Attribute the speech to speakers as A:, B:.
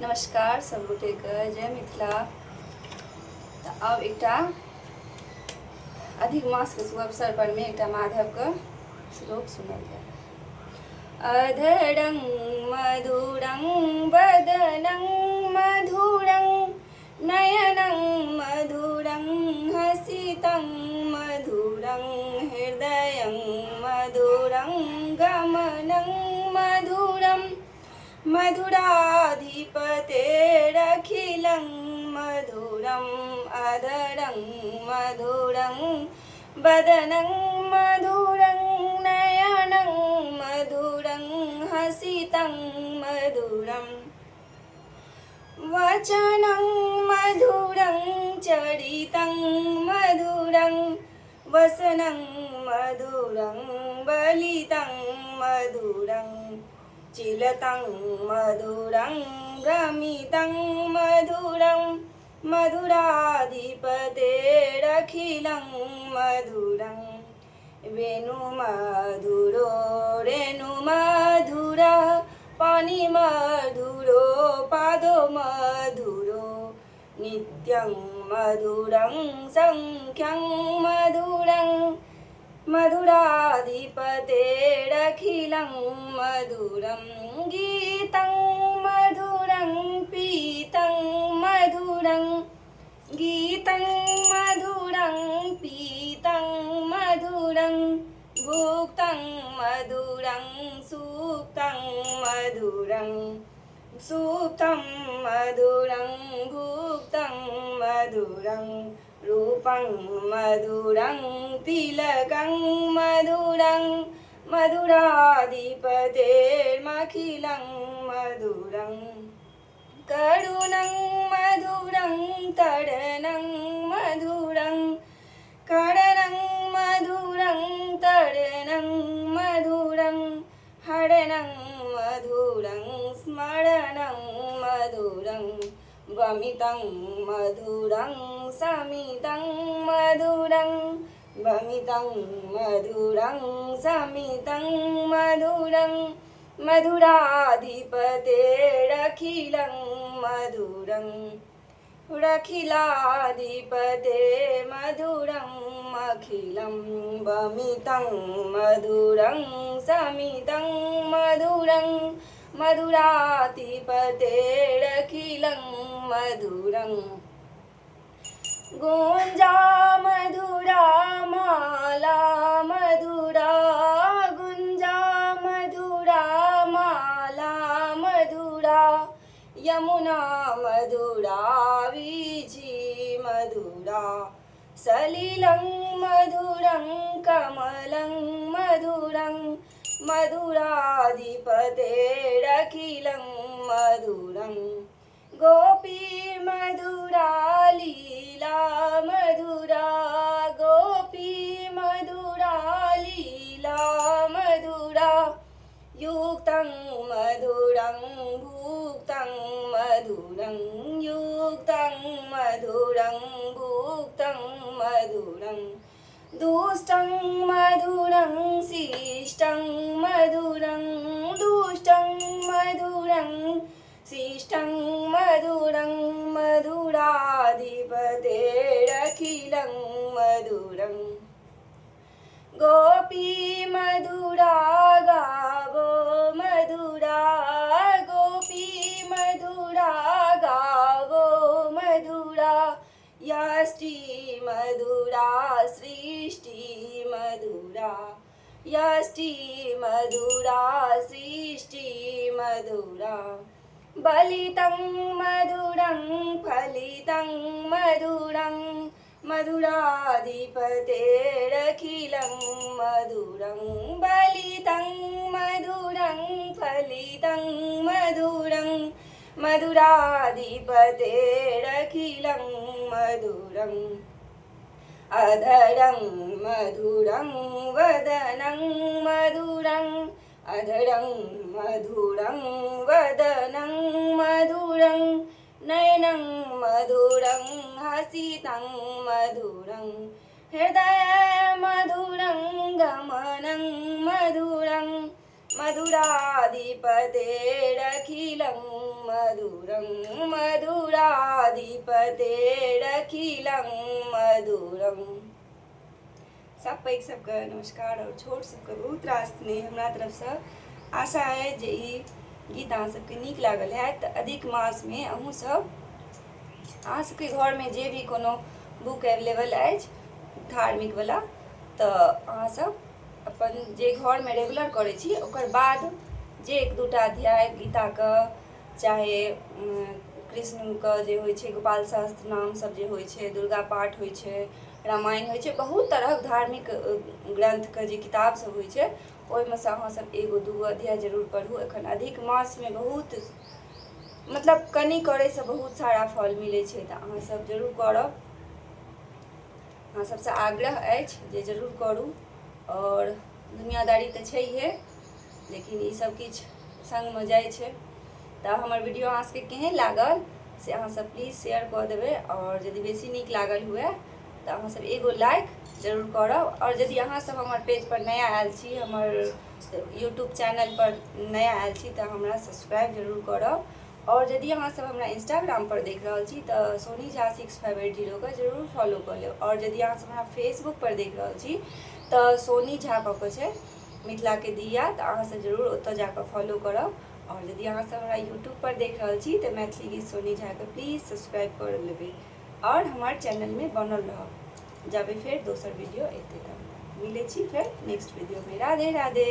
A: नमस्कार सब गोटेके, जय मिथिला। तऽ आब एकटा अधिक मासके शुभ अवसर परमे एकटा माधवके श्लोक सुनल जाय। अधरं मधुरं वदनं मधुरं नयनं मधुरं हसितं मधुरं हृदयं मधुरं गमनं मधुरं मधुराधिपतेरखिलं मधुरम् अधरं मधुरं वदनं मधुरं नयनं मधुरं हसितं मधुरं वचनं मधुरं चरितं मधुरं वसनं मधुरं बलितं मधुरं चिलतं मधुरं भ्रमितं मधुरं मधुराधिपतेरखिलं मधुरं वेणु मधुरो रेणु मधुरा पानि मधुरो पादो मधुरो नित्यं मधुरं सङ्ख्यं मधुरं मधुराधिपतेरखिलं मधुरं गीतं मधुरं पीतं मधुरं गीतं मधुरं पीतं मधुरं भुक्तं मधुरं सुप्तं मधुरं सुप्तं मधुरं भुक्तं मधुरं रूपं मधुरं तिलकं मधुरं मधुराधिपतेर्मखिलं मधुरं करुणं मधुरं तरणं मधुरं करणं मधुरं तरणं मधुरं हरणं मधुरं स्मरणं मधुरं वमितं मधुरं समितं मधुरं वमितं मधुरं समितं मधुरं मधुराधिपतेरखिलं मधुरं रखिलाधिपते मधुरं अखिलं वमितं मधुरं समितं मधुरं मधुराधिपतेरखिलं मधुरं गुञ्जा मधुरा माला मधुरा गुञ्जा मधुरा माला मधुरा यमुना मधुरा वीजी मधुरा सलिलं मधुरं कमलं मधुरं मधुराधिपतेरखिलं मधुरं गोपी मधुरा लीला मधुरा गोपी मधुरा लीला मधुरा युक्तं मधुरं भुक्तं मधुरं युक्तं मधुरं भुक्तं मधुरं दुष्टं मधुरं शिष्टं मधुरं दुष्टं मधुरं शिष्टं मधुरं मधुराधिपतेरखिलं मधुरं गोपी मधुरा गावो मधुरा गोपी मधुरा गावो मधुरा यष्टि मधुरा सृष्टि मधुरा यष्टि मधुरा सृष्टि मधुरा बलितं मधुरं फलितं मधुरं मधुराधिपतेरखिलं मधुरं बलितं मधुरं फलितं मधुरं मधुराधिपतेरखिलं मधुरं अधरं मधुरं वदनं मधुरं अधरं मधुरं वदनं मधुरं नयनं मधुरं हसितं मधुरं हृदय मधुरं गमनं मधुरं मधुराधिपतेरखिलं मधुरं मधुराधिपतेरखिलं मधुरं। सब पैघ सबके नमस्कार और छोट सबके बहुत रास स्नेह हमरा तरफसँ। आशा अइ जे ई गीत अहाँ सबके नीक लागल हैत। तऽ अधिक मासमे अहूँ सब अहाँ सबके घरमे जे भी कोनो बुक एवेलेबल अछि धार्मिकवला, तऽ अहाँ सब अपन जे घरमे रेगुलर करै छी ओकर बाद जे एक दूटा अध्याय गीताके, चाहे कृष्णके जे होइ छै, गोपाल सहस्त्र नाम सब जे होइ छै, दुर्गा पाठ होइ छै, रामायण होइ छै, बहुत तरहक धार्मिक ग्रन्थके जे किताब सब होइ छै, ओहिमे सँ अहाँ सब एगो दूगो अध्याय जरूर पढ़ू। एखन अधिक मासमे बहुत मतलब कनि करैसँ बहुत सारा फल मिलै छै, तऽ अहाँ सब जरूर करब। अहाँ सबसँ आग्रह अछि जे जरूर करू। आओर दुनियादारी तऽ छैहे, लेकिन ई सब किछु सङ्गमे जाइ छै। तऽ हमर वीडियो अहाँ सबके केहन लागल से अहाँ सब प्लीज शेयर कऽ देबै, आओर यदि बेसी नीक लागल हुए तऽ अहाँ सब एगो लाइक जरूर करब। आओर यदि अहाँ सब हमर पेज पर नया आयल छी, हमर यूट्यूब चैनल पर नया आयल छी, तऽ हमरा सब्सक्राइब जरूर करब। आओर यदि अहाँ सब हमरा इंस्टाग्राम पर देख रहल छी तऽ सोनी झा 6580 के जरूर फॉलो कऽ लेब। आओर यदि अहाँ सब हमरा फेसबुक पर देख रहल छी तऽ सोनी झा कऽ कऽ छै मिथिलाके दिया, तऽ अहाँ सब जरूर ओतऽ जाकऽ फॉलो करब। आओर यदि अहाँ सब हमरा यूट्यूब पर देख रहल छी तऽ मैथिली गीत सोनी झाके प्लीज सब्सक्राइब कर लेबै आओर हमर चैनलमे बनल रहब। जाबे फेर दोसर वीडियो एतै तब मिलै छी फेर नेक्स्ट वीडियोमे। राधे राधे।